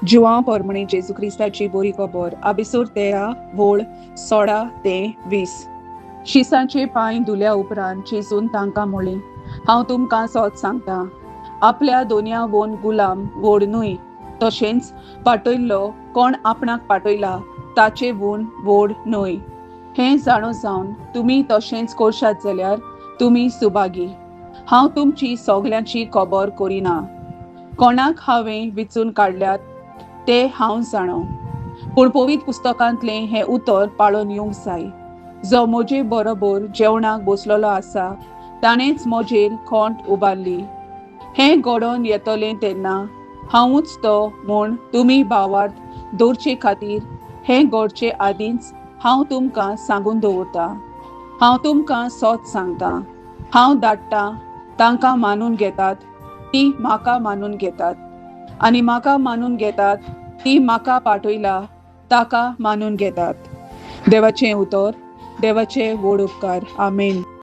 जुवांव पोरमणे जेजू क्रिस्ताची बोरी खबर आबिसूर 13 वोळ 16 ते 20. शिसांचे पांय धुल्या उपरांत जेजून तांकां म्हणलें, हांव तुमकां सोद सांगता, आपल्या दोनया वोन गुलाम व्हड न्हय, तशेंच पाटयल्लो कोण आपणाक पाटयला ताचे वून व्हड न्हय. हें जाणो जावन तुमी तशेंच करशात जाल्यार तुमी सुभागी. हांव तुमची सगल्यांची खबर करिना, कोणाक हांवें विचून काडल्यात ते हांव जाणो, पूण पवित्र पुस्तकांतलें हें उतर पाळून येवंक जाय, जो म्हजे बरोबर जेवणाक बसलेलो आसा ताणेंच म्हजेर खोंट उबारली. हें घडोवन येतलें तेन्ना हांवूच तो म्हूण तुमी भावार्थ दवरचे खातीर हें घडचे आदींच हांव तुमकां सांगून दवरतां. हांव तुमकां सोद सांगता, हांव धाडटा तांकां मानून घेतात ती म्हाका मानून घेतात, आनी म्हाका मानून घेतात ती म्हाका पाठयला ताका मानून घेतात. देवाचें उतर, देवाचे व्हड उपकार. आमेन.